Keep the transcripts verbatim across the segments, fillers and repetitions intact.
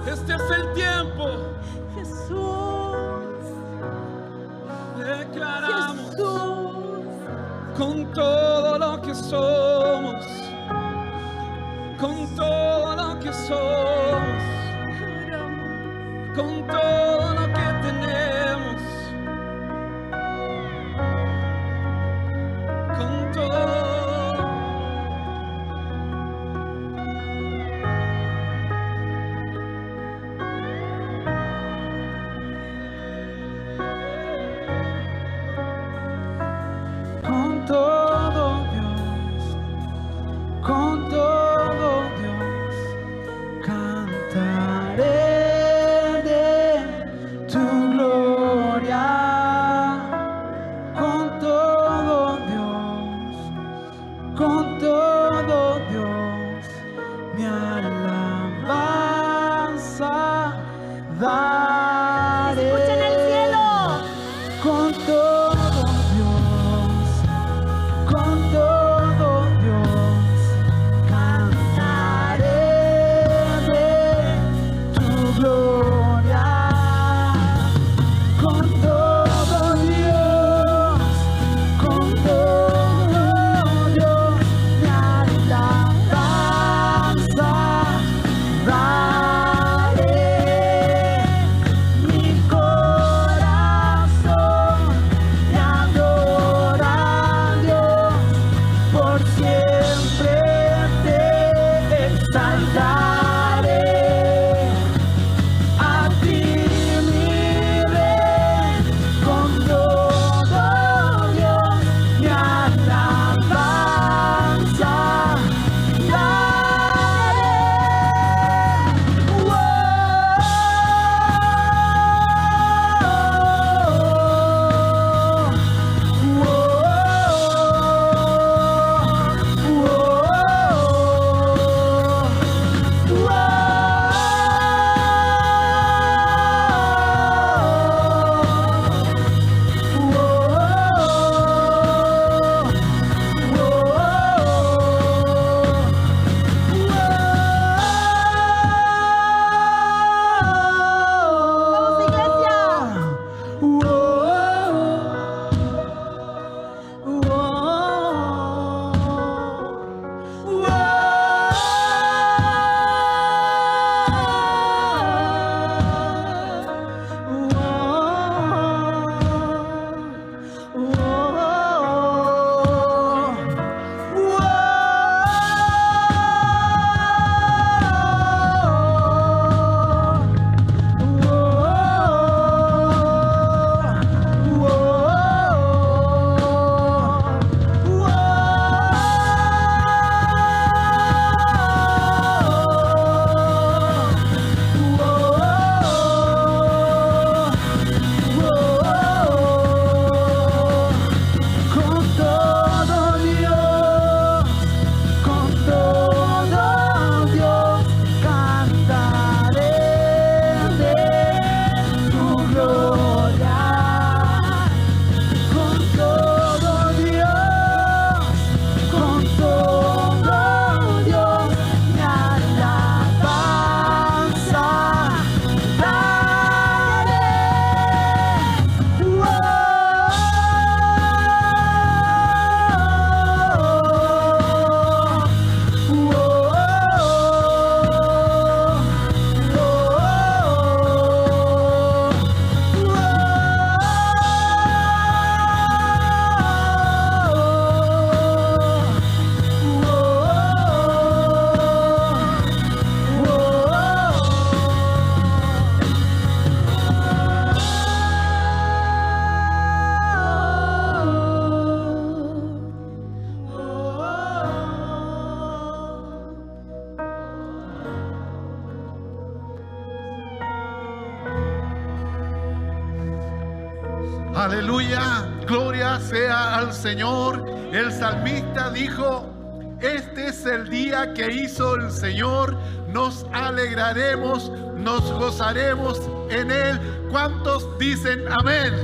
Este es el tiempo. Jesús. Declaramos. Jesús. Con todo lo que somos, con todo lo que somos, con todo lo que tenemos, con todo. Con todo, Dios, con todo, Dios, cantaré de tu gloria. Con todo, Dios, con todo, Dios, mi alabanza daré. Escuchen el cielo. Con todo, Dios, con todo, Dios, cantaré de tu gloria. Con todo, Dios, con todo, Dios, mi alabanza daré. Mi corazón te adora, Dios, por siempre te exaltaré. A ti, mi rey, con todo, Dios, mi alabanza daré. ¡Vamos, iglesia! Con todo, Dios, con todo, Dios, cantaré de tu gloria. Con todo, Dios, con todo, Dios, mi alabanza daré. Aleluya, gloria sea al Señor. El salmista dijo: "Este es el día que hizo el Señor, nos alegraremos, nos gozaremos en él". ¿Cuántos dicen amén?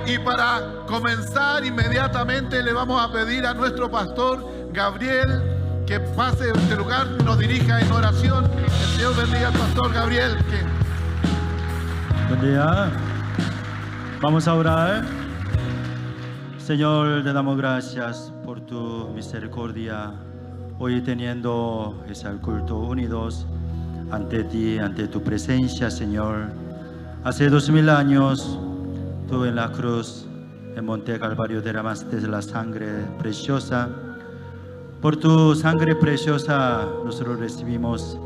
Y para comenzar inmediatamente le vamos a pedir a nuestro pastor Gabriel que pase este lugar, nos dirija en oración. El Señor bendiga al pastor Gabriel. Que... Buen día. Vamos a orar. Señor, te damos gracias por tu misericordia. Hoy teniendo ese culto unidos ante ti, ante tu presencia, Señor. Hace dos mil años, tú en la cruz, en Monte Calvario, derramaste la sangre preciosa. Por tu sangre preciosa, nosotros recibimos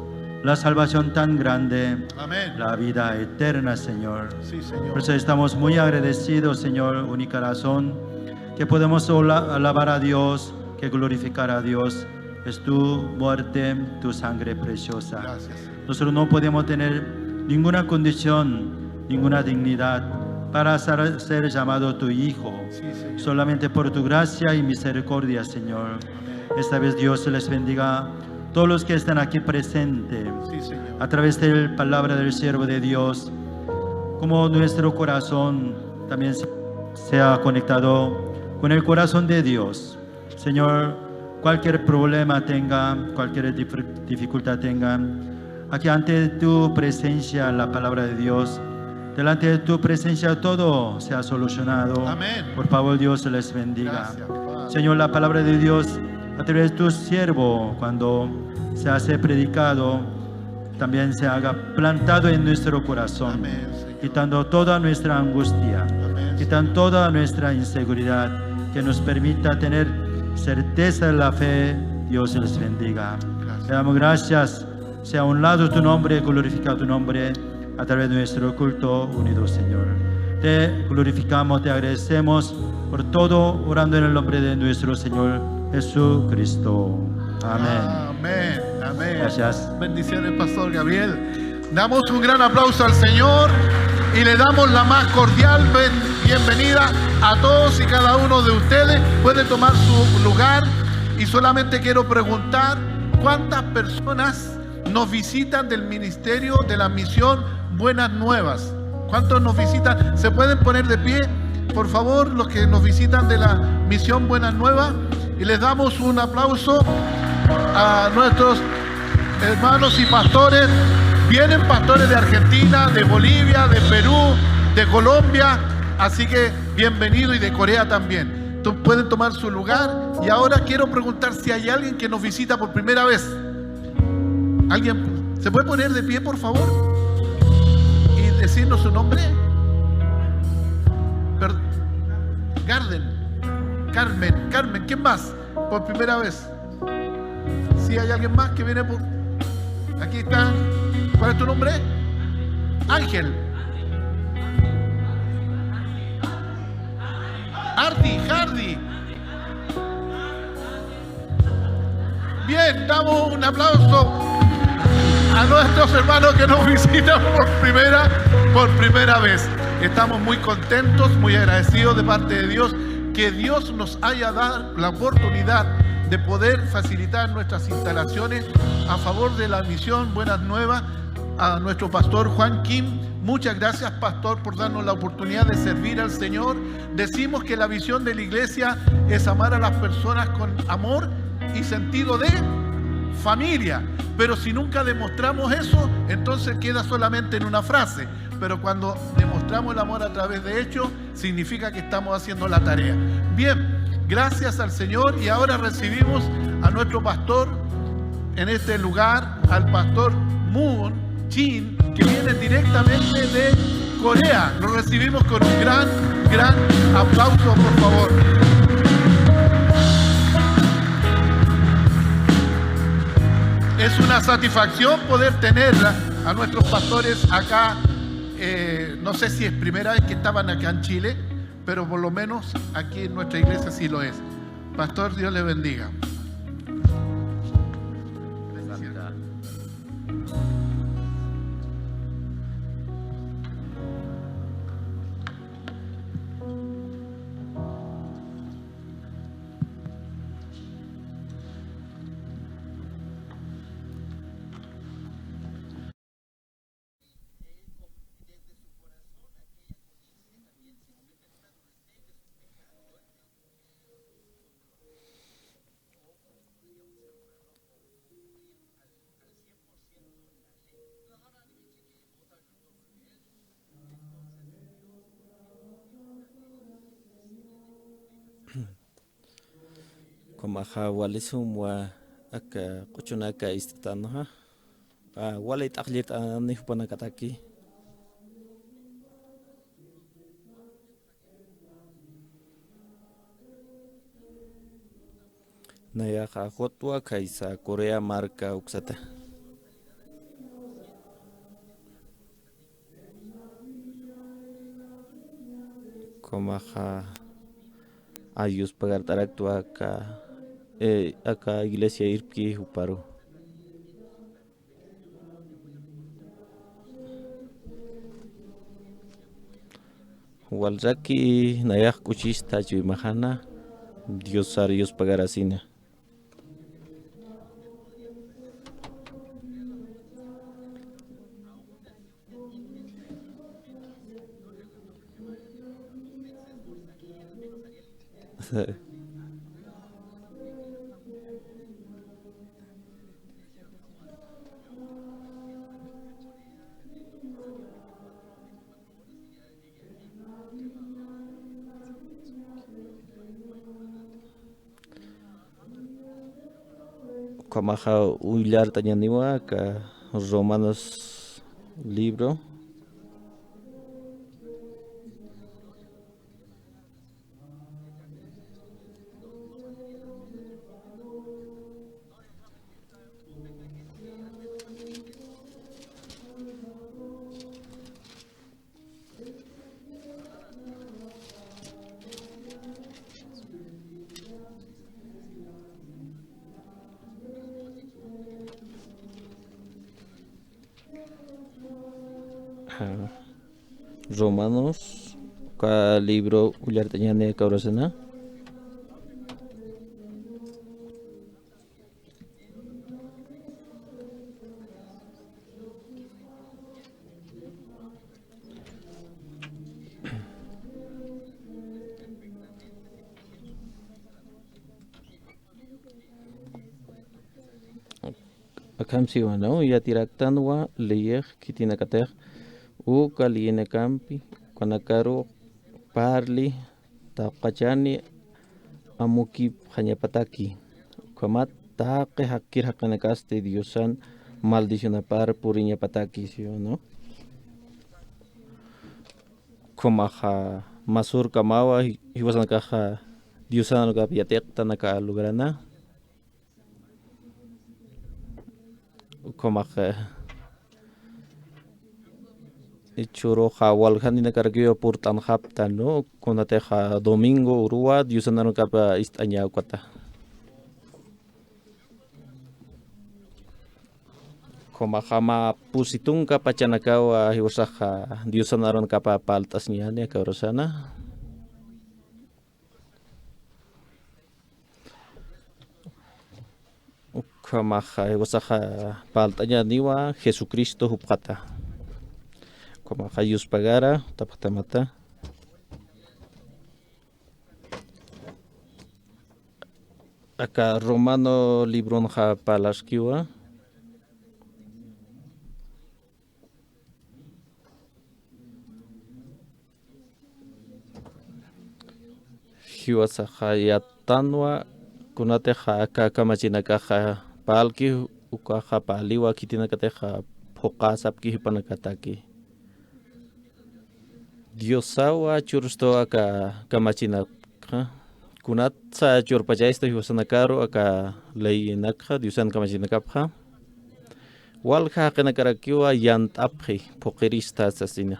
la salvación tan grande, amén, la vida eterna, Señor. Sí, Señor. Por eso estamos muy agradecidos, Señor, única razón que podemos ola-, alabar a Dios, que glorificar a Dios, es tu muerte, tu sangre preciosa. Gracias, Señor. Nosotros no podemos tener ninguna condición, ninguna dignidad para ser, ser llamado tu hijo. Sí, Señor. Solamente por tu gracia y misericordia, Señor. Amén. Esta vez, Dios les bendiga a todos los que están aquí presentes. Sí, Señor. A través de la palabra del siervo de Dios, como nuestro corazón también se, se ha conectado con el corazón de Dios. Señor, cualquier problema tenga, cualquier dif-, dificultad tenga, aquí ante tu presencia, la palabra de Dios, delante de tu presencia todo se ha solucionado. Amén. Por favor, Dios les bendiga. Gracias, Padre. Señor, la palabra de Dios, a través de tu siervo, cuando se hace predicado, también se haga plantado en nuestro corazón, amén, Señor, quitando toda nuestra angustia, amén, quitando toda nuestra inseguridad, que nos permita tener certeza de la fe. Dios les bendiga. Gracias. Le damos gracias. Sea honrado tu nombre, glorificado tu nombre a través de nuestro culto unido, Señor. Te glorificamos, te agradecemos por todo, orando en el nombre de nuestro Señor Jesucristo. Amén. Amén, amén. Gracias. Bendiciones, Pastor Gabriel. Damos un gran aplauso al Señor y le damos la más cordial ben-, bienvenida a todos y cada uno de ustedes. Pueden tomar su lugar y solamente quiero preguntar cuántas personas nos visitan del ministerio de la misión Buenas Nuevas. ¿Cuántos nos visitan? ¿Se pueden poner de pie, por favor, los que nos visitan de la misión Buenas Nuevas? Y les damos un aplauso a nuestros hermanos y pastores. Vienen pastores de Argentina, de Bolivia, de Perú, de Colombia. Así que bienvenido, y de Corea también. Tú pueden tomar su lugar. Y ahora quiero preguntar si hay alguien que nos visita por primera vez. ¿Alguien se puede poner de pie, por favor? Y decirnos su nombre. Per-, Garden. Carmen, Carmen, ¿quién más? Por primera vez. Si hay alguien más que viene por... Aquí está. ¿Cuál es tu nombre? Ángel. Ardi, Hardy. Bien, damos un aplauso a nuestros hermanos que nos visitan por primera, por primera vez. Estamos muy contentos, muy agradecidos de parte de Dios, que Dios nos haya dado la oportunidad de poder facilitar nuestras instalaciones a favor de la misión Buenas Nuevas a nuestro pastor Juan Kim. Muchas gracias, pastor, por darnos la oportunidad de servir al Señor. Decimos que la visión de la iglesia es amar a las personas con amor y sentido de familia. Pero si nunca demostramos eso, entonces queda solamente en una frase. Pero cuando demostramos el amor a través de hechos, significa que estamos haciendo la tarea. Bien, gracias al Señor. Y ahora recibimos a nuestro pastor en este lugar, al pastor Moon Chin, que viene directamente de Corea. Lo recibimos con un gran, gran aplauso, por favor. Es una satisfacción poder tener a nuestros pastores acá. Eh, no sé si es primera vez que estaban acá en Chile, pero por lo menos aquí en nuestra iglesia sí lo es. Pastor, Dios le bendiga. Ukhamaxa wali sumwa aka q'uchunaka ist'tanxa, a, wali t'aqllirt'ani jupanakataki. Nayaxa jutwa khaysa Corea marka uksata. Ukhamaxa, a, yuspagart'araktwa aka, e, aka iglesia irpki juparu. Walraki nayax k'uchista chuymaxana, Diosar yuspagarasina. Ukhamaxa willart'añaniwa aka Romanos libro. Romanos, uka libro willart'añani aka urasana. Akham siwa, ¿no? Yatiraktanwa leyix khitinakatix uka leyinakampi, ukanakaru parli taqpachani amukipxañapataki. Ukhamat taqi jakir jaqinakasti Diosan maldicionapar puriñapataki, ¿sí o no? Ukhamaxa, a, masurkamawa, ji-, jiwasanakaxa Diosan arunakap yatiqtanaka lograna. Ukhamaxa, e, churuxa waljaninakarakiwa purt'anxapta, ¿no? Kunatixa domingo uruwa Diosan arunakap ist'aña ukata. Ukhamaxa mä pusi tunka pachanakawa jiwasaxa Diosan arunakapa parlt'asiñani aka urasana. Ukhamaxa jiwasaxa parlt'añaniwa Jesucristo jupxata. Ukhamaxa yuspagara, tapxtamata. Aka Romano libronxa parlaskiwa. Jiwasaxa yattanwa, kunatixa aka kamachinakaxa parlki, ukaxa parliwa khitinakatixa phuqasapki jupanakataki. Diosawa churstu aka kamachinakxa, kunatsa churpachaysta jiwasanakaru aka leyinakxa, Diosan kamachinakapxa. Walja jaqinakarakiwa yant'apxi, phuqirista sasina.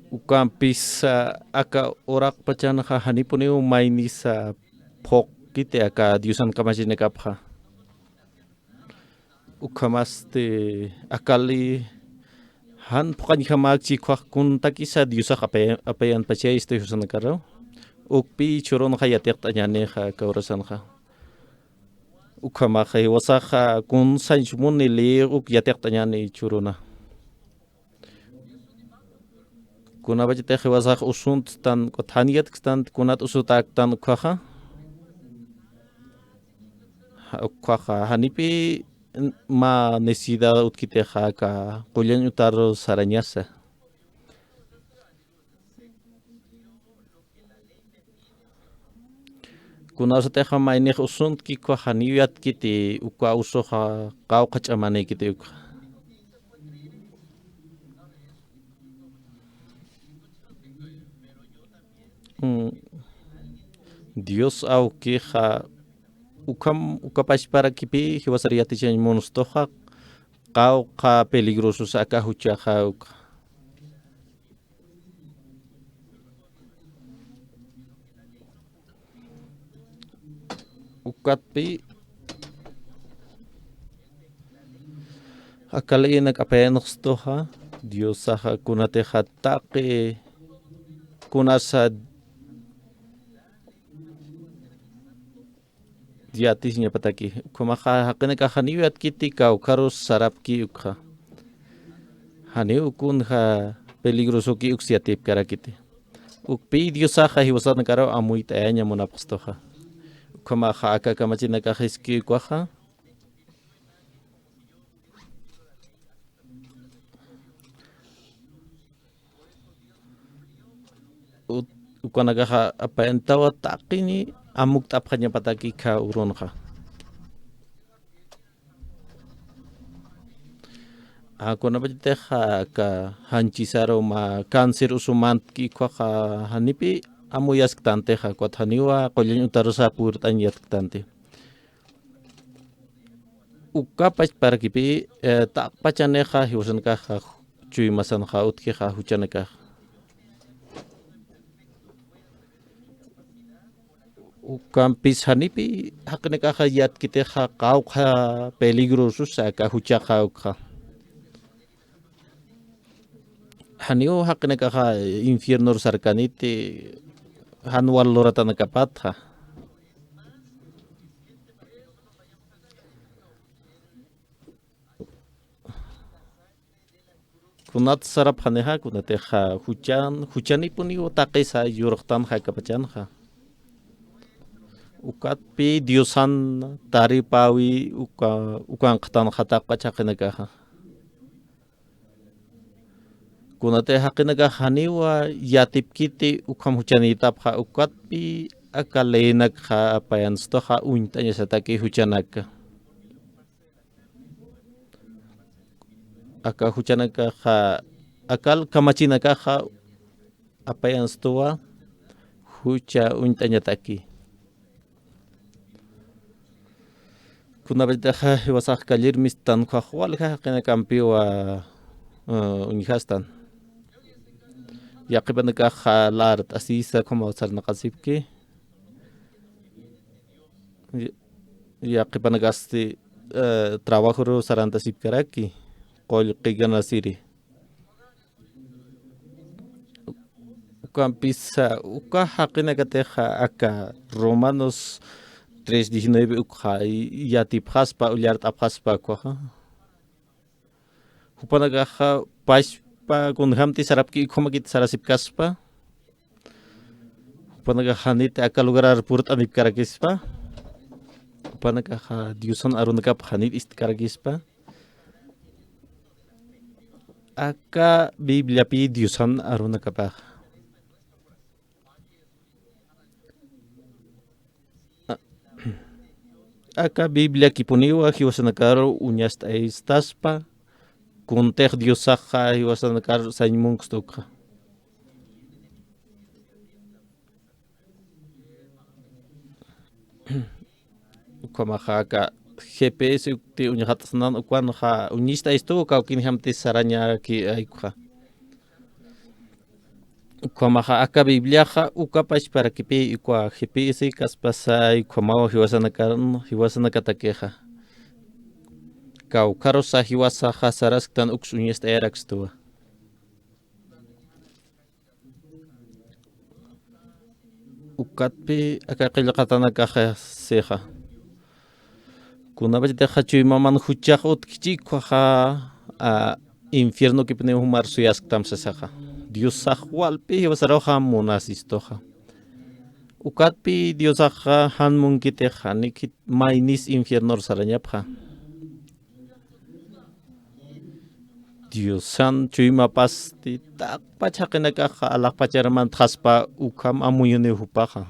Ukampis, a, aka uraqpachanxa janipuniw maynisa phuqkiti aka Diosan kamachinakapxa. Ukhamasti akali jan phuqañjamäkchi ukkhax kuntakisa Diosax apay-, apayanpachaysti jiwasanakaru. Ukpi churunxa yatiqt'añänixa aka urasanxa. Ukhamaxa jiwasaxa kunsañch muni liyix uk yatiqt'añäni churuna. Kunapachatix jiwasax usuntstan, ukat jan yatkstan, kunat usutäktan ukkhaxa. Ja-, ukkhaxa, janipï n-, mä necesidad utjkitixa aka qullan utar sarañasa. Kunasatixa maynix usuntki ukkhax janiw yatkiti uka usuxa qawqha ch'amanikiti ukxa. Mm, Dios awkixa ukham, uka pachparakipï jiwasar yatichañ munstuxa, qawqha peligrososa aka juchaxa ukxa. Ukatpï aka leyinak apayanxstuxa, Diosaxa kunatixa taqi kunasa yatisiñapataki. Ukhamaxa jaqinakax janiw yatkiti kawkharus sarapki ukxa. Janiw kunja peligrosoki uks yatipkarakiti. Ukpï Diosaxa jiwasanakaru amuyt'ayaña munapxstuxa. Ukhamaxa aka kamachinakax jiskï ukwaxa. Ut-, ukanakaxa apayantawa taqini amukt'apxañapataki kha urunxa. A, kunapachatixa aka janchisaru mä cáncer usumantki ukhaxa janipï amuyasktantixa, ukat janiwa qullañ utarusa purt'añ yatktanti. Uka pachparakipï, eh, taqpachanixa jiwasanakaxa chuymasanxa utjixa juchanakax. Ukampis janipï jaqinakaxa yatkitixa qawqha peligrososa aka juchaxa ukxa. Janiw jaqinakaxa infiernor sarkaniti jan wal luratanakapatxa. Kunat sarapxanixa, kunatixa juchan, juchanipuniw taqisa yurxtanxa aka pachanxa. Ukatpï Diosan taripäwi uka, ukanxtanxa taqpach jaqinakaxa. Kunatï jaqinakax janiwa yatipkiti ukham juchanïtapxa, ukatpï aka leyinakxa apayanstuxa uñt'añasataki juchanaka. Aka juchanakaxa, akal kamachinakaxa apayanstuwa jucha uñt'añataki. Kunapachatixa jiwasax kallirmistan ukhax walja jaqinakampiwa, eh, uñjastan. Yaqhipanakaxa lart'asisa ukhamaw sarnaqasipki. Ya-, yaqhipanakasti, eh, trabajoru sarantasipkaraki, qullqi ganasiri. Ukampisa, uka jaqinakatixa aka Romanos tres diecinueve ukxa yatipxaspa, ullart'apxaspa ukhaxa. Jupanakaxa pachpa kunjämti sarapki ukhamakit sarasipkaspa. Jupanakax janit aka lugarar purt'anipkarakispa. Jupanakaxa Diosan arunakap janit ist'karakispa. Aka Bibliapï Diosan arunakapax. A-, aka Bibliakipuniwa jiwasanakaru uñast'ayistaspa, kuntix Diosaxa jiwasanakaru sañ munkstu ukxa. Ukhamaxa aka G P S ukti uñxat'asnan ukwanxa uñist'ayistu, kawkinjamti sarañaki ukxa. Ukhamaxa aka Bibliaxa uka pachparakipï ukwa G P S kaspasay, ukhamaw jiwasanakar-, jiwasanakatakixa. Kawkharusa jiwasaxa sarasktan uks uñist'ayarakstuwa. Ukatpï aka qillqatanakaxa sixa. Kunapachatixa chuymaman juchax utjchi ukhaxa, a, infiernokipuniw jumar suyasktam sasaxa. Diosax walpï jiwasaruxa munasistuxa. Ukatpï Diosaxa jan munkitix, janikit maynis infiernor sarañapxa. Diosan chuymapasti taqpach jaqinakaxa alaxpachar mantxaspa ukham amuyuniw jupaxa.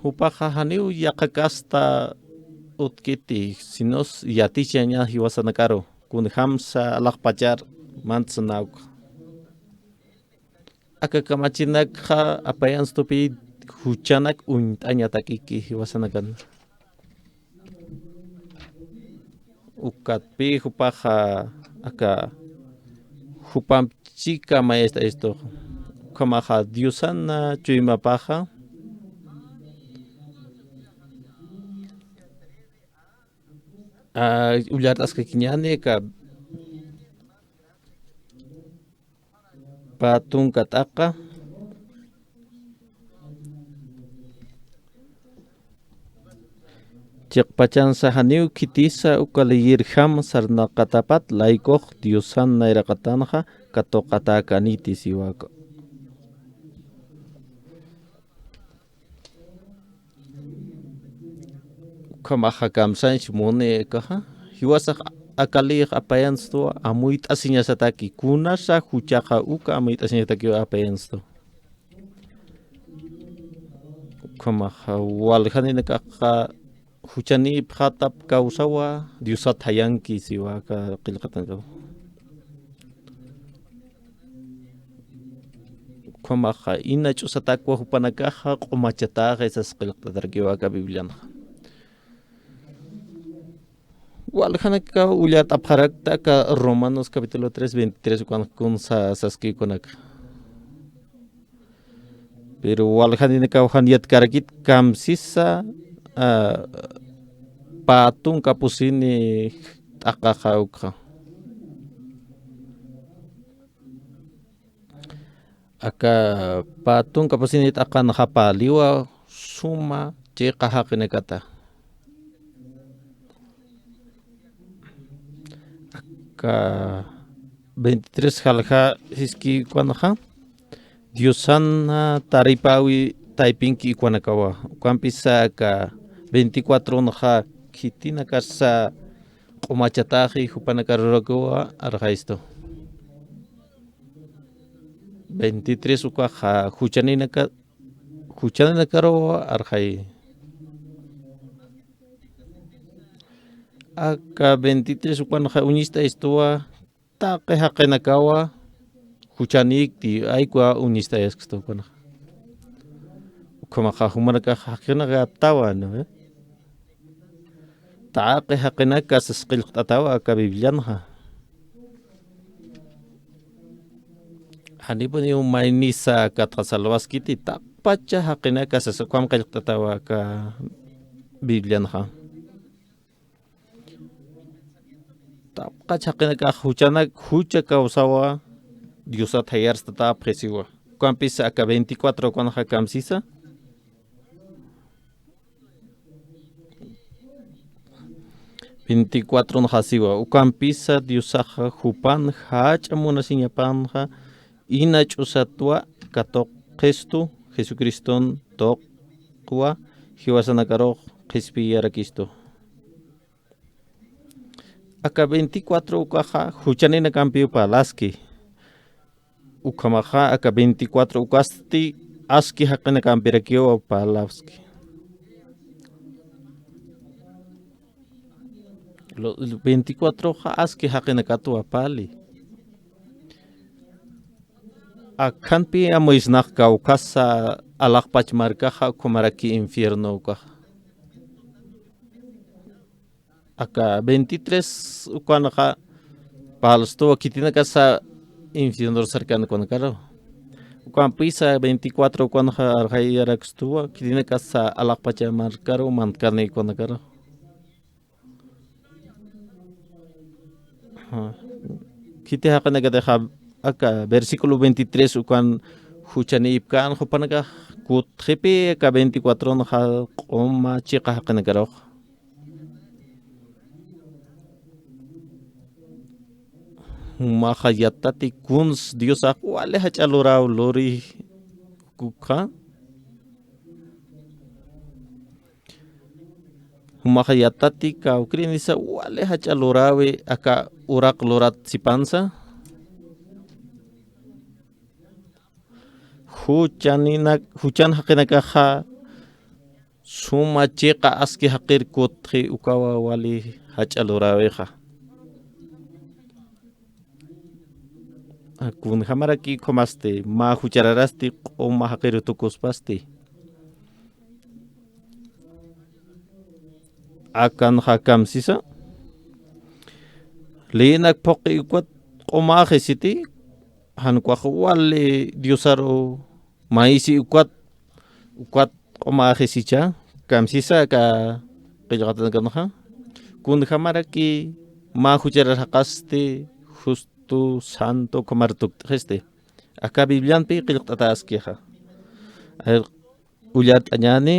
Jupaxa janiw yaqha casta utkiti, sinos yatichaña jiwasanakaru, kunjamsa alaxpachar mantsnawk. Aka kamachinakxa apayanstupi juchanak uñt'añatakiki jiwasanakan. Ukatpï jupaxa aka jupamp chika maestro esto. Ukhamaxa Diosana chuymapaxa, a, ullart'askakiñäni aka pä tunka t'aqa. Chiqpachansa janiw khitisa uka leyirjam sarnaqatapat laykux Diosan nayraqatanxa katuqatäkaniti siwaka. Ukhamaxa kamsañch muni akaxa, jiwasax akalix apayanstuwa amuyt'asiñasataki, kunasa juchaxa uka amuyt'asiñasatakiw apayanstu. Ukhamaxa waljaninakaxa juchanïpxatap kawsawa, Diosat jayanki siwa aka qillqatanakaw. Ukhamaxa ina ch'usatakwa jupanakaxa q'umachataxi sas qillqtarakiwa aka Biblianxa. Waljanakaw ullart'apxarakta aka Romanos capítulo tres, veintitrés ukan kunsa saskïkunak. Pero waljaninakaw jan yatkarakit kamsisa, a, pä tunka pusini t'aqaxa ukxa. Aka pä tunka pusini t'aqanxa päliwa suma chiqa jaqinakata. Aka veintitrés jalja siskïkuwanxa, Diosan taripäwi taypinki ikhwanakawa. Ukampisa aka veinticuatronxa khitinakasa q'umachataxi jupanakarurakwa arxaystu. Veintitrés ukaxa juchaninaka, juchaninakaruwa arxay. Aka veintitrés ukanxa uñist'aystuwa, taqi jaqinakawa juchanïkti, aykuwa uñist'ayaskstu ukanxa. Ukhamaxa jumanakax jaqinakatawa, ¿no ve? Taqi jaqinaka sas qillqt'atawa aka Biblianxa. Janipuniw maynisa katxa salvaskiti, taqpacha jaqinaka sas ukham qillqt'atawa aka Biblianxa. Taqpacha jaqinakax juchanak, jucha kawsawa, Diosat jayarstatäpxi siwa. Ukampisa aka veinticuatro ukanxa kamsisa. Veinticuatronxa siwa, ukampisa Diosaxa jupan jach'a munasiñapanxa ina ch'usatwa katuqistu, Jesucriston tuqwa jiwasanakarux qhispiyarakistu. Aka veinticuatro ukaxa juchaninakampiw parlaski. Ukhamaxa aka veinticuatro ukasti aski jaqinakampirakiw parlaski. Lo, veinticuatroxa aski jaqinakatwa parli. Akhanpi amuyasnax kawkhasa alaxpach markaxa ukhamaraki infierno ukaxa. Aka veintitrés ukanxa parlastuwa khitinakasa infierno sarkan ukanakaru. Ukampisa veinticuatro ukanxa arxayarakstuwa khitinakasa alaxpacha markaru mantkani ukanakaru. Ajá. Khiti jaqinakatixa aka versículo veintitrés ukan juchanïpkän jupanakax kutxipi aka veinticuatronxa q'uma chiqa jaqinakarux. Jumaxa yatati kuns Diosax wali jach'a luraw luri ukxa. Jumaxa yatati kawkïrinisa wali jach'a lurawi aka uraq lurat sipansa. Juchanina, juchan jaqinakaxa suma chiqa aski jaqir kutxi ukawa wali jach'a luräwixa. Kunjamaraki ukhamasti, mä juchararasti q'uma jaqiru tukuspasti. Akanxa kamsisa. Liyinak phuqi ukat q'umaxisiti, jan ukwax wali Diosaru mayisi ukat, ukat q'umaxisicha, kamsisa aka qillqatanakanxa. Kunjamaraki mä jucharar jaqasti, justo, santo, ukhamar tukt'xisti. Aka Biblianpi qillqt'ataskixa. A ver, ullart'añäni,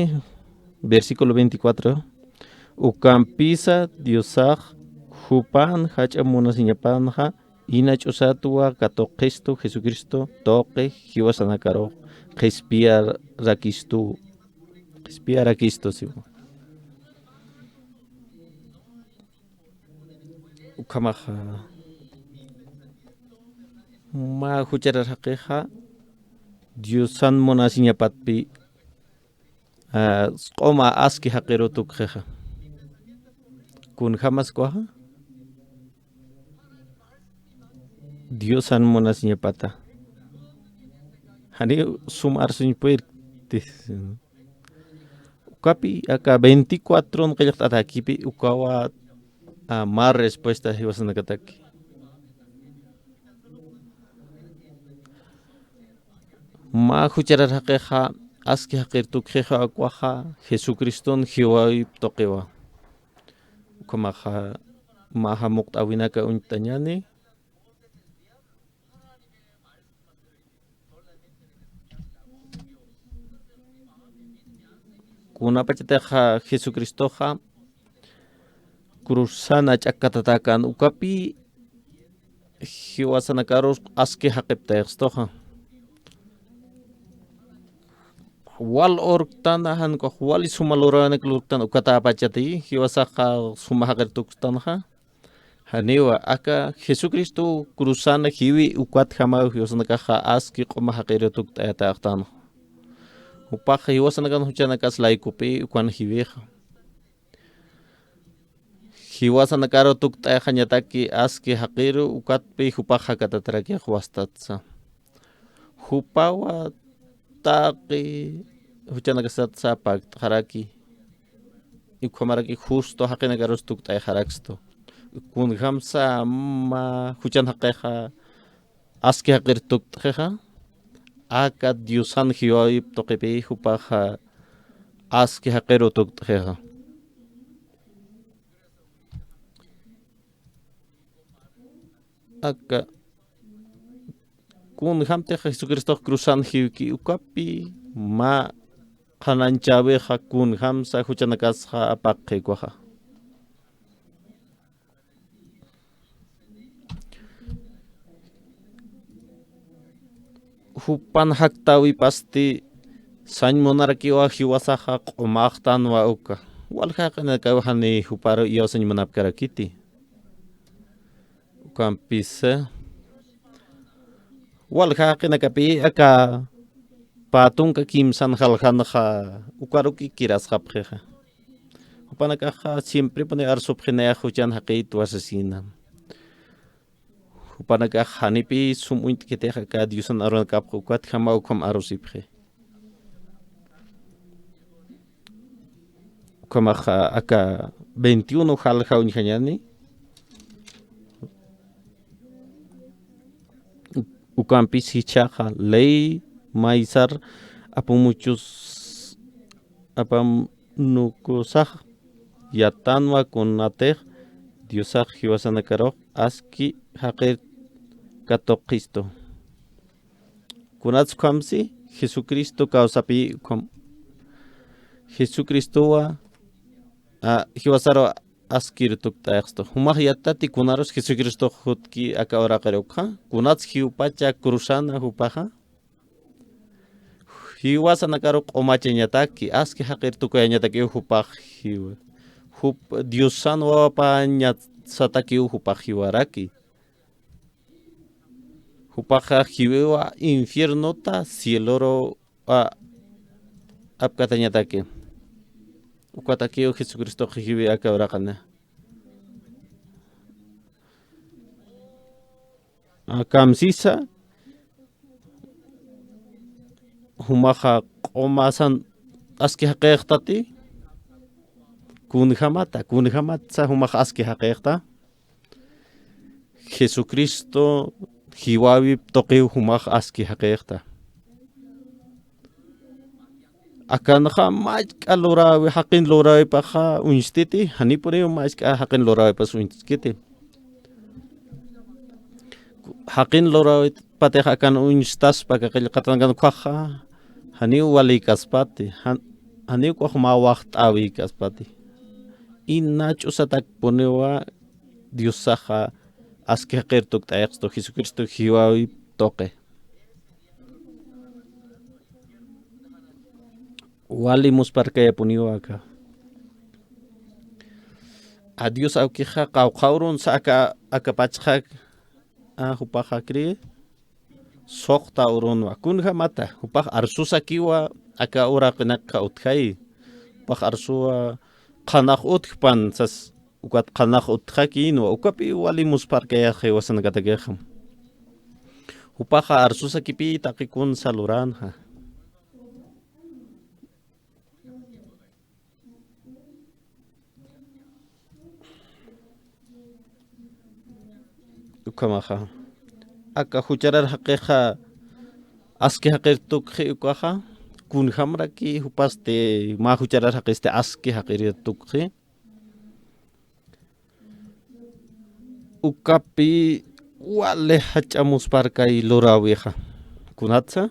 versículo veinticuatro. Ukampisa Diosax jupan jach'a munasiñapanxa, ina ch'usatwa katuqistu Jesucristo tuqi jiwasanakarux qhispiyarakistu, qhispiyarakistu siwa. Ukhamaxa, mä jucharar jaqixa, Diosan munasiñapatpi, a, q'uma aski jaqiru tukxixa. Kunjamas ukwaxa, Diosan munasiñapata. Jani sum arsuñ puirti. Ukapi, aka veinticuatro qillqt'atakipi, ukawa, a, mä respuesta jiwasanakataki. Mä jucharar jaqixa, aski jaqir tukxixa ukwaxa, Jesucriston jiwäwip tuqiwa. Ukhamaxa, mä jamuqt'äwinaka uñt'añäni. Kunapachatixa Jesucristoxa cruzana ch'akkatatäkän ukapi, jiwasanakarus aski jaqiptayxistuxa. Wal urktana, jan ukwax wali suma luräwinak lurktana, ukatäpachati, jiwasaxa suma jaqir tukstanxa. Janiwa, aka Jesucristo cruzana jiwi ukatjamaw jiwasanakaxa aski q'uma jaqiru tukt'ayatäxtanxa. Jupax jiwasanakan juchanakas laykupi ukan jiwixa. Jiwasanakaru tukt'ayxañataki aski jaqiru ukatpi jupax jakatatarakix wastatsa. Jupawa taqi juchanakasatsa pakt'xaraki. Ukhamaraki justo jaqinakarus tukt'ayxarakstu. Kunjamsa mä juchan jaqixa aski jaqir tukt'xixa, aka Diosan jiwäwip tuqipi jupaxa aski jaqiru tukt'xixa. Aka kunjamtix Jesucristox cruzan jiwki ukapi, mä qhanañchäwixa kunjamsa juchanakasxa apaqxi ukwaxa. Jupan jaktäwipasti sañ munarakiwa jiwasaxa q'umaxtanwa uka. Walja jaqinakaw jani juparu iyawsañ munapkarakiti. Ukampisa, walja jaqinakapi aka pä tunka kimsan jaljanxa ukaruki kirasxapxixa. Jupanakaxa siemprepuni arsupxi nayax juchan jaqïtwa sasina. Jupanakax janipi sum uñt'kitix aka Diosan arunakapxi ukatjamaw ukham arusipxi. Ukhamaxa aka veintiuno jalja uñjañäni. Ukampis jichhaxa ley maysar apumuchus apanukusax yattanwa kunatix Diosax jiwasanakarux aski jaqir katuqistu. Kunats ukhamsi, Jesucristo kawsapi ukham. Jesucristowa, a, jiwasaru askir tukt'ayxstu. Jumax yattati kunarus Jesucristox jutki aka uraqir ukxa. Kunats jiwpacha cruzana jupaxa. Jiwasanakaru q'umachañataki, aski jaqir tukuyañatakiw jupax jiwa. Jup-, Diosan wawapañasatakiw jupax jiwaraki. Jupaxa jiwiwa infiernota cieloru a-, apkatañataki. Ukatakiw Jesucristox jiwi aka uraqana. Akamsisa, jumaxa q'umasan aski jaqixtati, kunjamata, kunjamatsa jumax aski jaqixta. Jesucristo jiwäwip tuqiw jumax aski jaqixta. Akanxa mä juk'a luräwi, jaqin luräwipaxa uñstiti, janipuniw mä juk'a jaqin luräwipas uñskiti. Jaqin luräwipatix akan uñstaspa aka qillqatankan ukhaxa, janiw walïkaspati, jan-, janiw ukax mä waxt'äwïkaspati. Ina ch'usatakpuniwa Diosaxa aski jaqir tukt'ayastu Jesucristo jiwäwip tuqi. Wali musparkayapuniwa aka. A Dios awkixa qawqha urunsa aka, aka pachxak, a, jupax akri suxta urunwa. Kunjamata, jupax arsusakiwa aka uraqinakxa utjayi. Jupax arsuwa qhanax utjpan sas, ukat qhanax utjakïnwa, ukapi wali musparkayax jiwasanakatakixa. Jupaxa arsusakipï taqi kunsa luränxa. Ukhamaxa. Aka jucharar jaqixa aski jaqir tukxi ukaxa, kunjamraki jupasti mä jucharar jaqisti aski jaqir tukxi. Ukapi wali jach'a musparkay luräwixa. Kunatsa?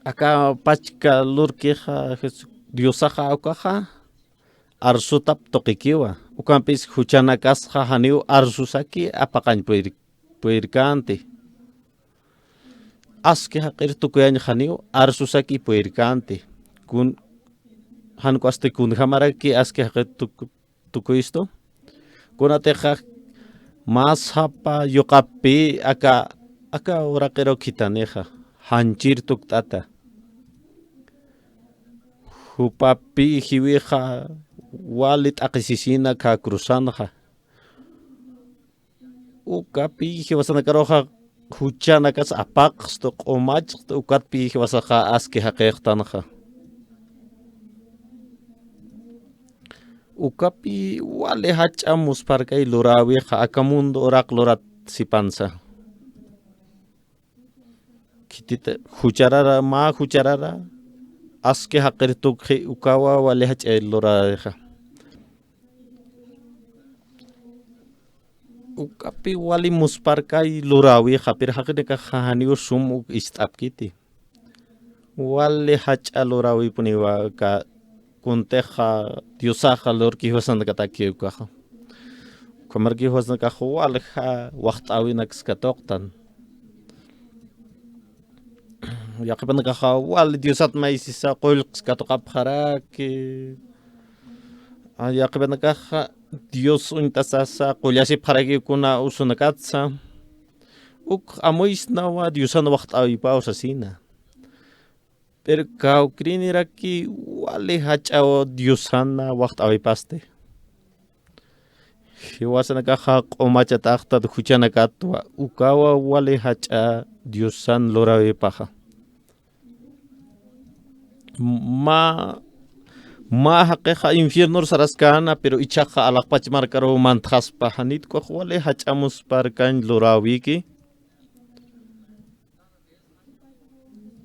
Aka pachka lurkixa Jesu-, Diosaxa ukaxa arsutap tuqikiwa. Ukampis juchanakasxa janiw arsusaki apaqañ puyir-, puyirkänti. Aski jaqir tukuyañ janiw arsusaki puyirkänti. Kun-, jan ukasti kunjamaraki aski jaqir tuk-, tukuyistu. Kunatixa mä sapa yuqapi aka, aka uraqiruw khithanixa, janchir tukt'ata. Jupapi jiwixa wali t'aqhisisina aka cruzanxa. Ukapi jiwasanakaruxa juchanakas apaqstu, q'umachstu, ukatpi jiwasaxa aski jaqixtanxa. Ukapi wali jach'a musparkay luräwixa aka mundo uraq lurat sipansa. Khitita jucharara, mä jucharara, aski jaqir tukxi ukawa wali jach'a luräwixa. Ukapi wali musparkay luräwixa, pero jaqinakaxa janiw sum uk ist'apkiti. Wali jach'a luräwipuniwa aka kuntixa Diosaxa lurki jiwasanakataki ukaxa. Ukhamaraki jiwasanakaxa walja waxt'äwinaks katuqtan. Yaqhipanakaxa wali Diosat maysisa qullqs katuqapxaraki. A, yaqhipanakaxa Dios uñtasasa qullasipxaraki kuna usunakatsa. Uk amuysnawa Diosan waxt'äwipaw sasina. Pero kawkïriniraki wali jach'aw Diosana waxt'äwipasti. Jiwasanakaxa q'umachataxtat juchanakatwa, ukawa wali jach'a Diosan luräwipaxa. Mä, mä jaqixa infiernor saraskäna, pero ichhaxa alaxpach markaruw mantxaspa, janit ukax wali jach'a musparkañ luräwiki.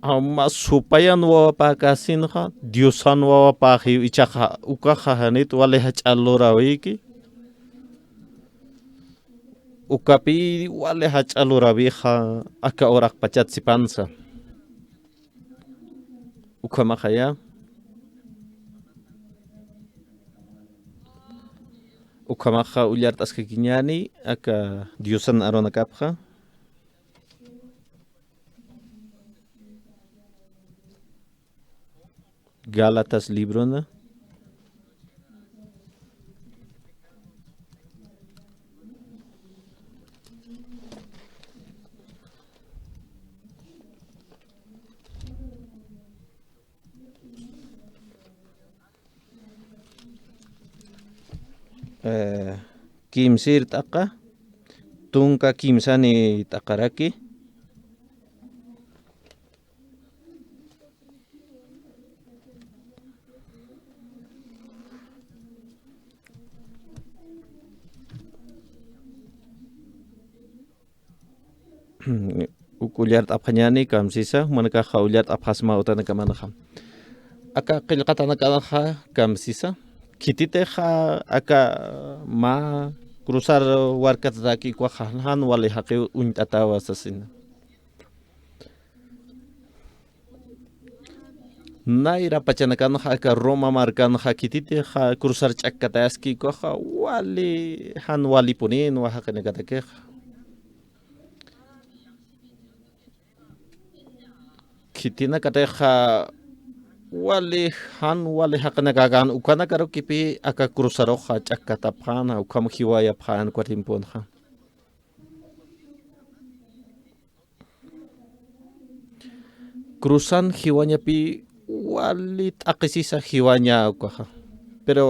Ama supayan wawapäkäsinxa, Diosan wawapäxiw ichhaxa, ukaxa janit wali jach'a luräwiki. Ukapi wali jach'a luräwixa aka uraqpachat sipansa. Ukhamaxaya. Ukhamaxa ullart'askakiñäni aka Diosan arunakapxa. Gálatas librona. Eh, kimsir t'aqa, tunka kimsani t'aqaraki. Uk ullart'apxañäni kamsisa, jumanakaxa ullart'apxasma utanakamanxa. Aka qillqatanakanxa kamsisa, khititixa aka mä cruzar warkatataki ukaxa jan wali jaqiw uñt'atawa sasina. Nayra pachanakanxa aka Roma markanxa khititixa cruzar ch'akkataski ukaxa wali jan walipunïnwa jaqinakatakixa. Khitinakatixa wali jan wali jaqinakakan ukanakarukipi aka cruzaruxa ch'akkatapxäna, ukham jiwayapxän uka tiemponxa. Cruzan jiwañapi wali t'aqhisisa jiwaña ukaxa. Pero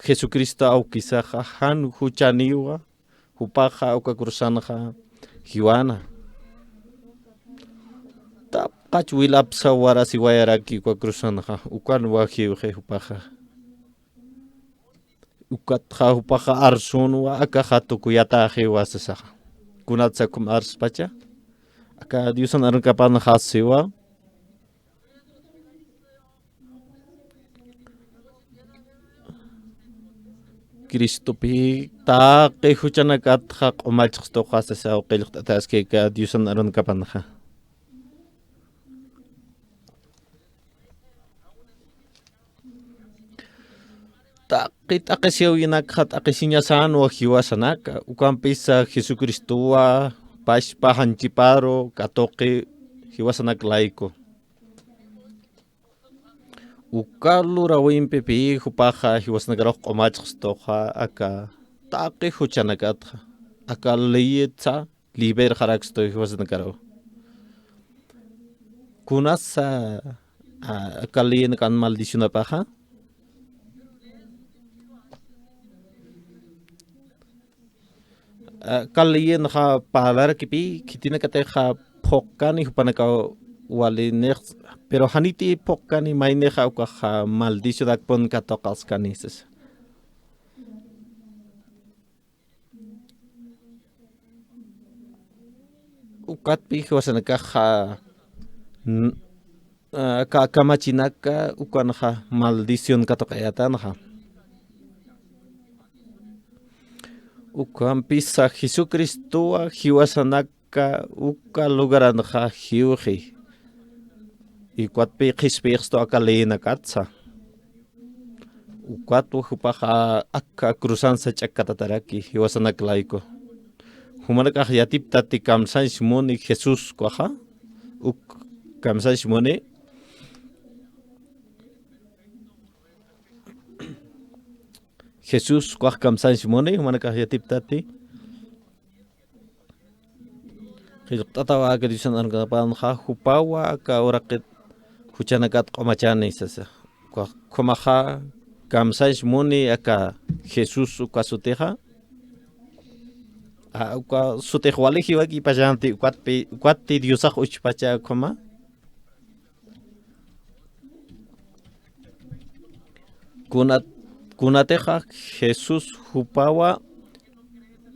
Jesucristo awkisaxa jan juchaniwa, jupaxa uka cruzanxa jiwana. Tapqach wilapsa warasiwayaraki uka cruzanxa, ukanwa jiwxi jupaxa. Ukatxa jupaxa arsunwa, akaxa tukuyatäxiwa sasaxa. Kunatsa ukham arspacha, aka Diosan arunakapanxa siwa. Cristopi taqi juchanakatxa q'umachxstuxa sasaw qillqt'ataski aka Diosan arunakapanxa. Taqi t'aqhisiwinakxa t'aqhisiñasänwa jiwasanaka, ukampisa Jesucristowa pachpa janchiparu katuqi jiwasanak layku. Uka lurawimpipi jupaxa jiwasanakarux q'umachxstuxa aka taqi juchanakatxa, aka leyitsa liberxarakstu jiwasanakaru. Kunasa, a, aka leyinakan maldicionapaxa. Aka leyinxa parlarakipi, khitinakatixa phuqkani jupanakaw walinix, pero janiti phuqkani maynixa ukaxa maldicionakpun katuqaskani sasa. Ukatpi jiwasanakaxa, n-, a, ka-, kamachinaka ukanxa maldición katuqayatanxa. Ukampisa Jesucristowa jiwasanaka uka lugaranxa jiwxi. Ukatpi qhispiyixstu aka leyinakatsa. Ukatwa jupaxa aka cruzansa ch'akkatataraki jiwasanak layku. Jumanakax yatiptati kamsañs muni Jesús ukaxa, uk kamsañs muni. Jesús ukax kamsañs muni, jumanakax yatiptati. Qillqt'atawa aka Diosan arunakapanxa jupawa aka uraqit juchanakat q'umachani sasa. Uka, ukhamaxa kamsañs muni aka Jesús uka sutixa. A, uka sutix wali jiwakipachänti ukatpi, ukatpi Diosax uchpacha ukhama. Kunat-, kunatixa Jesús jupawa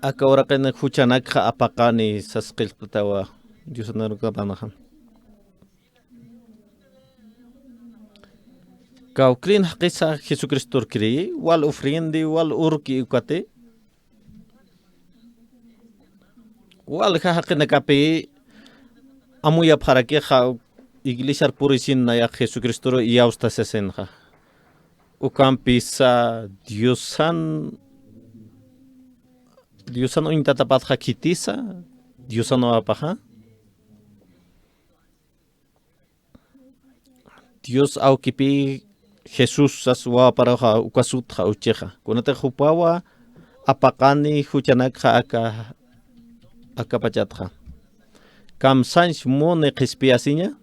aka uraqin juchanakxa apaqani sas qillqt'atawa Diosan arunakapanxa. Kawkïrin jaqisa Jesucristor creyi, wal ofrendi, wal urki ukati. Walja jaqinakapi amuyapxarakixa iglesiar purisin nayax Jesucristoru iyawsta sasinxa. Ukampisa Diosan, Diosan uñtatapatxa khitisa, Diosan wawapaxa. Dios awkipi Jesús sas wawaparuxa uka sutxa uchixa. Kunatix jupawa apaqani juchanakxa aka, aka pachatxa. Kamsañs muni qhispiyasiña.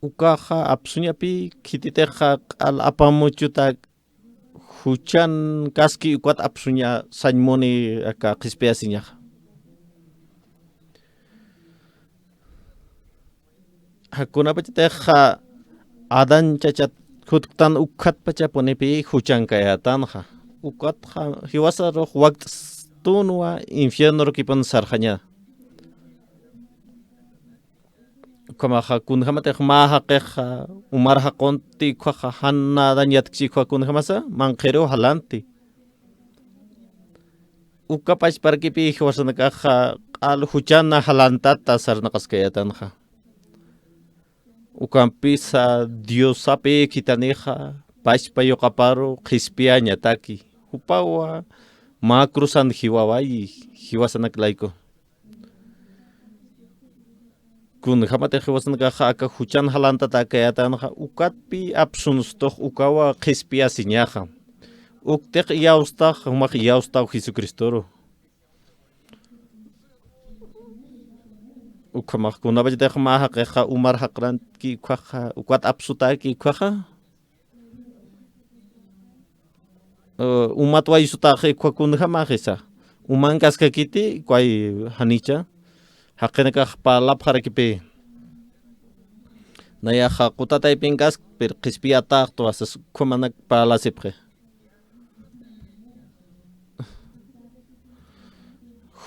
Ukaxa apsuñapi khititixa q'al apamuchuta juchan kaski ukat apsuña sañ muni aka qhispiyasiñaxa. Jakunapachatixa Adán chachat jutktan ukatpachapunipi juchankayätanxa. Ukatxa jiwasarux wakt'stunwa infiernorukipun sarxaña. Ukhamaxa kunjämatix mä jaqixa umar jaqunti ukkhaxa jan nadañ yatkchi ukkha kunjämasa manqhiriw jalanti. Uka pachparakipï jiwasanakaxa q'al juchana jalantata sarnaqaskayätanxa. Ukampisa Diosapï khithanixa pachpa yuqaparu qhispiyañataki. Jupawa mä cruzan jiwawayi jiwasanak layku. Kunjämatix jiwasanakaxa aka juchan jalantata akayätanxa, ukatpï apsunstux ukawa qhispiyasiñaxa. Uktix iyawstax, jumax iyawstaw Jesucristoru. Ukhamax kunapachatix mä jaqixa umar jaqranki ukkhaxa, ukat apsutaki ukkhaxa. Eh, umat waysutaxi ukkha kunjämaxisa. Umankaskakiti ukkhay janicha. Jaqinakax parlapxarakipï. Nayaxa quta taypinkaskpir qhispiyatäxtwa sas ukhamanak parlasipxi.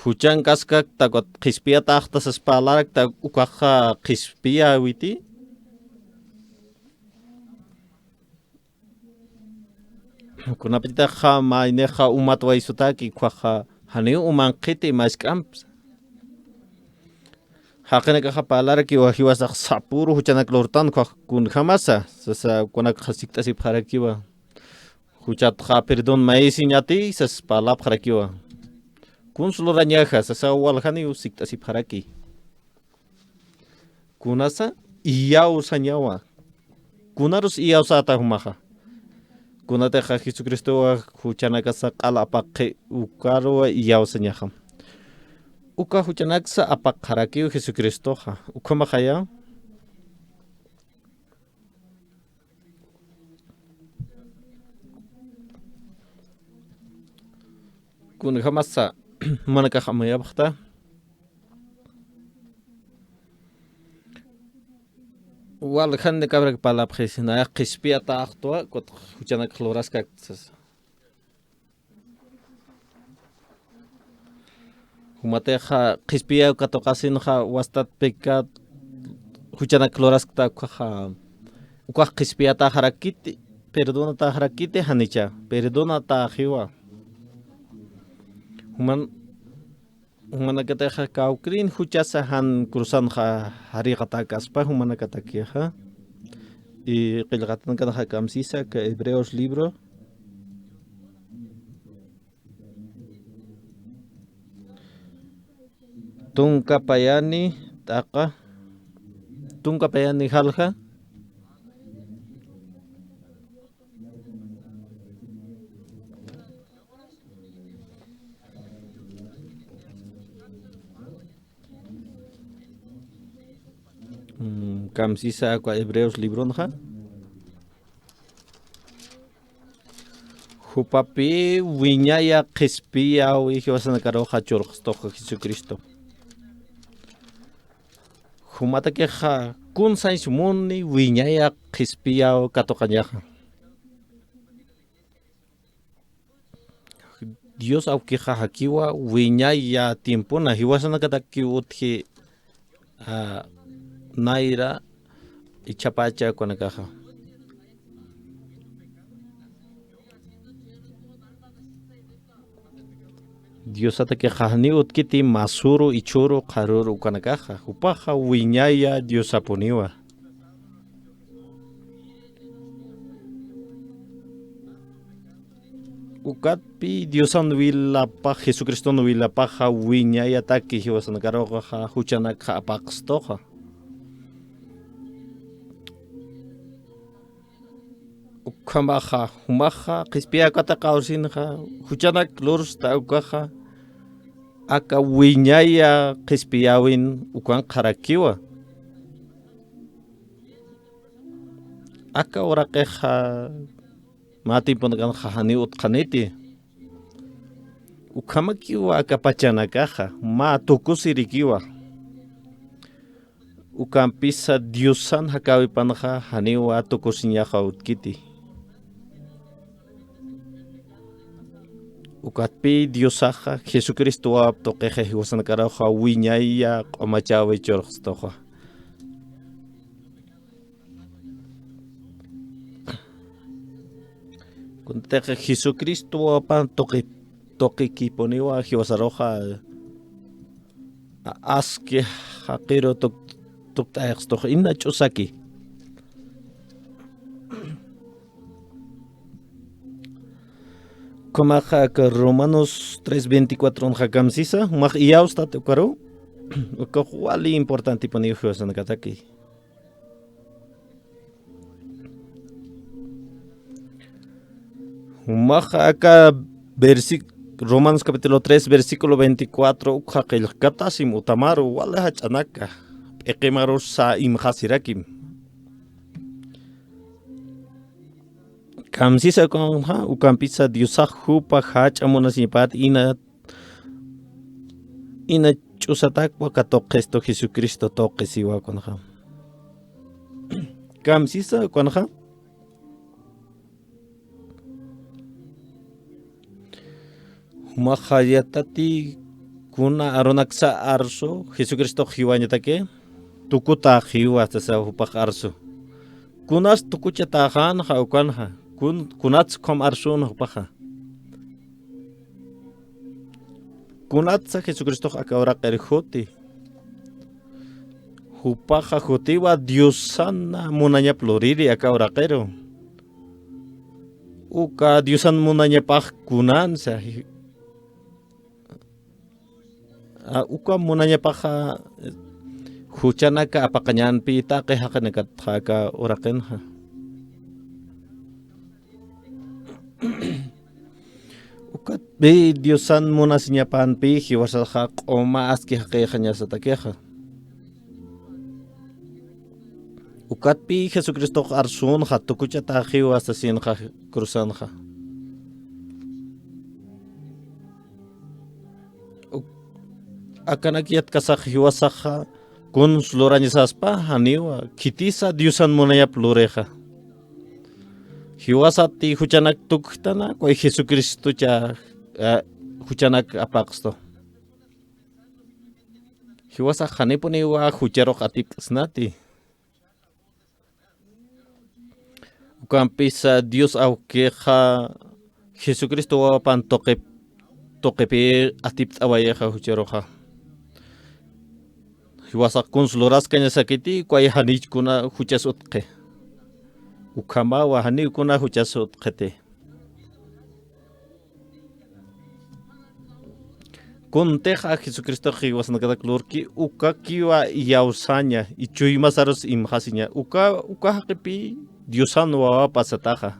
Juchankaskakta ukat qhispiyatäxta sas parlarakta ukaxa qhispiyäwiti. Kunapachatixa maynixa umat waysutaki ukkhaxa janiw umanqhiti mask'amps. Jaqinakaxa parlarakiwa jiwasax sapüru juchanak lurtan ukkhax kunjämasa sasa ukanakxa sikt'asipxarakiwa. Juchatxa perdón mayisiñati sas parlapxarakiwa. Kuns lurañaxa sasa waljaniw sikt'asipxaraki. Kunasa iyawsañawa. Kunarus iyawsäta jumaxa. Kunatixa Jesucristowa juchanakasa q'al apaqi ukaruwa iyawsañaxa. Uka juchanaksa apaqxarakiw Jesucristoxa. Ukhamaxaya. Kunjämasa jumanakax amuyapxta. Waljan de cabra parlapxis, nayax qhispiyatäxtwa, ukat juchanak luraskakta sasa. Jumatixa qhispiyäw katuqasinxa wastat pecado juchanak luraskta ukkhaxa. Ukax qhispiyatäxarakiti, perdonatäxarakiti janicha, perdonatäxiwa. Juman Jumanakatixa kawkïrin juchasa jan cruzanxa jariqatäkaspa jumanakatakixa. Y qillqatanakatxa kamsisa aka Hebreos libro. Tunka payani t'aqa. Tunka payani jalja. Mm, kamsisa aka Hebreos libronxa. Jupapi wiñaya qhispiyawi jiwasanakaruxa churxstuxa Jesucristo. Jumatakixa kun sañs muni wiñaya qhispiyaw katuqañaxa. Dios awkixa jakiwa wiñaya tiempona jiwasanakatakiw utji, ah, nayra ichhapacha ukanakaxa. Diosatakixa janiw utkiti masuru, ichhuru, qharuru ukanakaxa. Jupaxa wiñaya Diosapuniwa. Ukatpi Diosan wilapax, Jesucriston wilapaxa wiñayataki jiwasanakaruxa juchanakxa apaqstuxa. Ukhamaxa, jumaxa, qhispiyakata qawsinxa, juchanak lursta ukaxa, aka wiñaya qhispiyawin ukan qharakiwa. Aka uraqixa, mä tiemponkanxa janiw utqaniti. Ukhamakiwa aka pachanakaxa, mä tukusirikiwa. Ukampisa Diosan jakäwipanxa janiwa tukusiñaxa utkiti. Ukatpï Diosaxa Jesucristo wawap tuqixa jiwasanakaruxa wiñaya q'umachäwi churxstuxa. Kuntixa Jesucristo wawapan tuqi-, tuqikipuniwa jiwasaruxa a-, aski jaqiru tuk-, tukt'ayxstux ina ch'usaki. Ukhamaxa aka Romanos tres veinticuatro unxa kamsisa, jumax iyawstat ukaru, ukax wali importantipuniw jiwasanakataki. Jumax aka versi-, Romanos capítulo tres, versículo veinticuatro, ukxa qillqatasim utamaru, wali jach'anaka, p'iqimarusa imxasirakim. Kamsisa ukanxa, ukampisa Diosax jupa jach'a munasiñapat ina ina ch'usatakwa katuqistu Jesucristo tuqisiwa ukanxa. Kamsisa ukanxa. Jumaxa yatati kuna arunaksa arsu Jesucristox jiwañataki tukutaxiwa sasa jupax arsu. Kunas tukuchataxanxa ukanxa, kun-, kunats ukham arsun jupaxa. Kunatsa Jesucristox aka uraqir juti. Jupaxa jutiwa Diosana munañap luriri aka uraqiru. Uka Diosan munañapax kunansa. A, uka munañapaxa, eh, juchanaka apaqañanpi taqi jaqinakatxa aka uraqinxa. Ukatpï Diosan munasiñapanpï jiwasaxa q'uma aski jaqixañasatakixa. Ukatpï Jesucristox arsunxa tukuchataxiwa sasinxa cruzanxa. Uk-, akanak yatkasax jiwasaxa kuns lurañasaspa janiwa, khitisa Diosan munañap lurixa. Jiwasati juchanak tukjtana, kuay Jesucristocha, eh, juchanak apaqstu. Jiwasax janipuniwa jucharux atipk'snati. Ukampisa Dios awkixa Jesucristo wawapan tuqi-, tuqipï atipt'awayixa jucharuxa. Jiwasax kuns luraskañasakiti, kuay janich kuna juchas utqi. Ukhamawa janiw kuna juchas utqiti. Kuntixa Jesucristox jiwasanakatak lurki ukakiwa iyawsaña, y chuymasarus imxasiña, uka, uka jaqipï Diosan wawapa sataxa.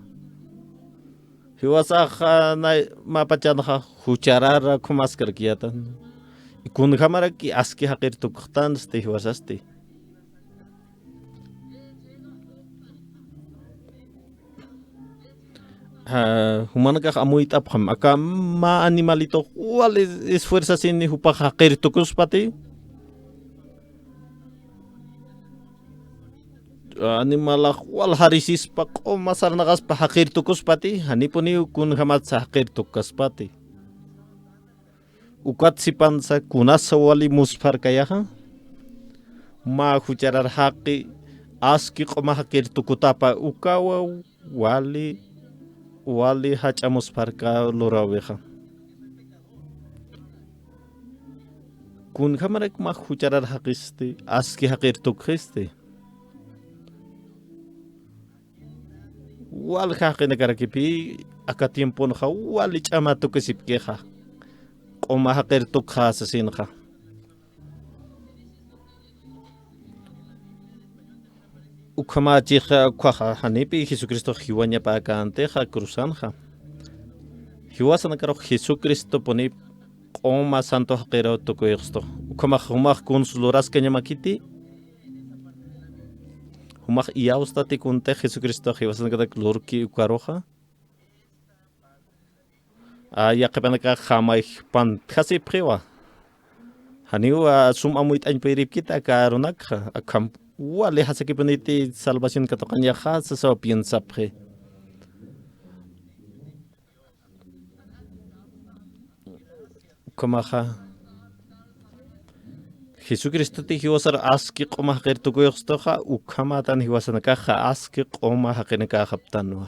Jiwasaxa nay, mä pachanxa jucharara ukhamaskarakiyätan. Y kunjämaraki aski jaqir tukxtansti jiwasasti. Ah, jumanakax amuyt'apxam, aka mä animalitux wali esfuerzasini jupax jaqir tukuspati. Animalax wal jarisispa, q'uma sarnaqaspa jaqir tukuspati, janipuniw kunjämatsa jaqir tukaspati. Ukat sipansa kunasa wali muspharkayaxa, mä jucharar jaqi, aski q'uma jaqir tukutapa ukawa wali, wali jach'a muspharka luräwixa. Kunjämarak mä jucharar jaqisti, aski jaqir tukxisti. Wal jaqinakarakipï aka tiemponxa wali ch'ama tukisipkixa. Q'uma jaqir tukxa sasinxa. Ukhamächixa, ukhaxa janipï Jesucristox jiwañapäkäntixa cruzanxa. Jiwasanakarux Jesucristopunï q'uma santo jaqiru tukuyxstu. Ukhamax jumax kuns luraskañamakiti. Jumax iyawstati kuntix Jesucristox jiwasanakatak lurki ukaruxa. Aka yaqhipanakax jamayx pantjasipxiwa. Janiw, a, sum amuyt'añ puyripkit aka arunakxa, akham wali jasakipuniti salvación katuqañaxa, sasaw piensapxi. Ukhamaxa, Jesucristoti jiwasar aski q'uma jaqir tukuyuxstuxa, ukhamatan jiwasanakaxa aski q'uma jaqinakaxaptanwa.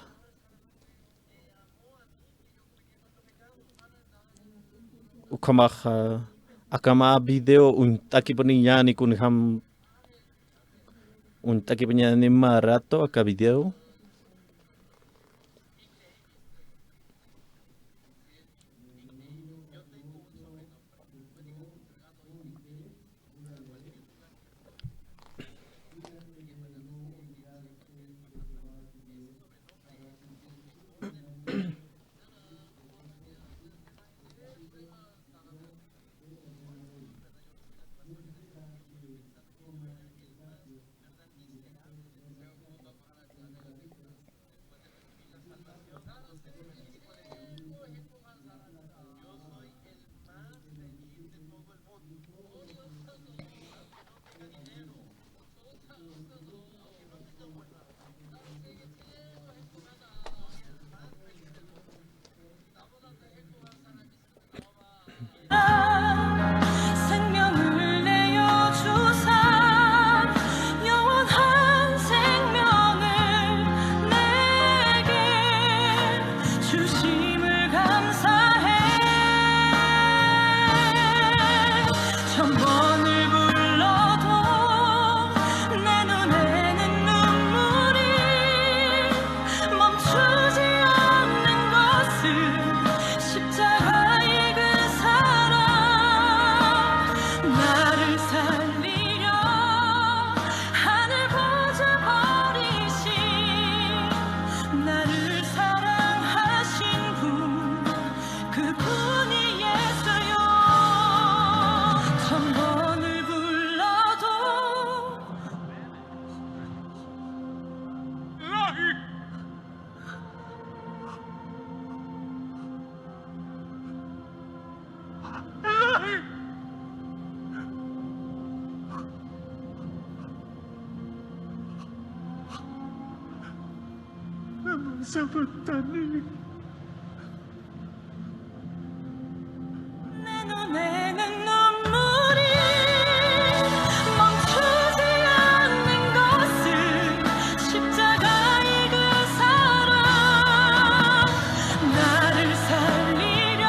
Ukhamaxa, akham video uñt'akipuniñäni kunjam, uñt'akipuniñäni mä rato aka video. 생명을 내어주사 영원한 생명을 내게 주심을 감사해. 천번을 불러도 내 눈에는 눈물이 멈추지 않는 것은 십자가의 그 사랑. 나를 살리려 하늘 보좌 버리신 나를 사랑하신 분, 그분이 예수요. 천번을 불러도 내 눈에는 눈물이 멈추지 않는 것은 십자가의 그 사랑. 나를 살리려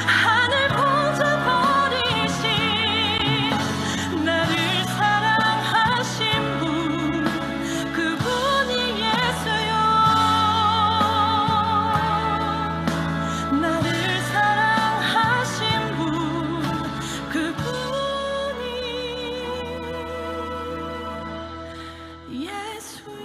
하늘 보좌 버리신 나를 사랑하신 분, 그분이 예수요. 나를 사랑하신 분, 그분이 예수요.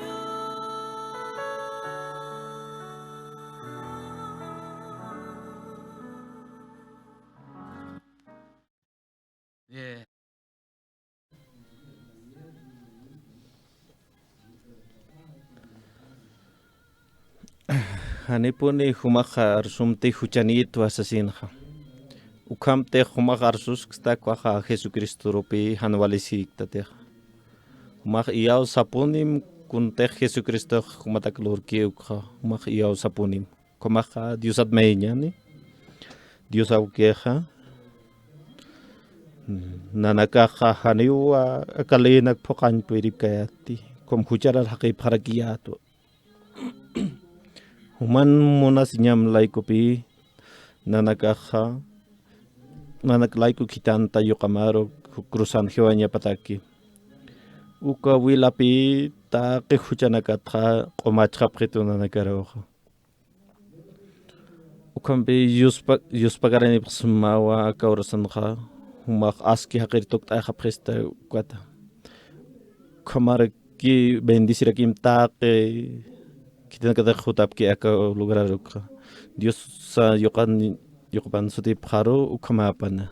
Janipuni jumax arsumti juchanïtwa sasinxa. Ukhamtix jumax arsuskta ukaxa Jesucristorupi jan walisïktatix. Jumax iyawsapunim kuntix Jesucristox jumatak lurki ukxa, jumax iyawsapunim. Ukhamaxa Diosat mayiñäni, Dios awkixa. Nanakaxa janiw aka leynak phuqañ puyripkayäti, ukham jucharar jaqipxarakiyätwa. Juman munasiñam laykupi nanakaxa, nanak layku khithanta yuqamaru cruzan jiwañapataki. Uka wilapi taqi juchanakatxa q'umachxapxitu nanakaruxa. Ukhampi yuspa-, yuspakaranipxsmawa aka urasanxa, jumax aski jaqir tukt'ayxapxista ukata. Ukhamaraki bendecirakim taqi khitinakatix jutapki aka lugararukxa. Diosa yuqan, yuqapan sutipxaru ukhamäpana.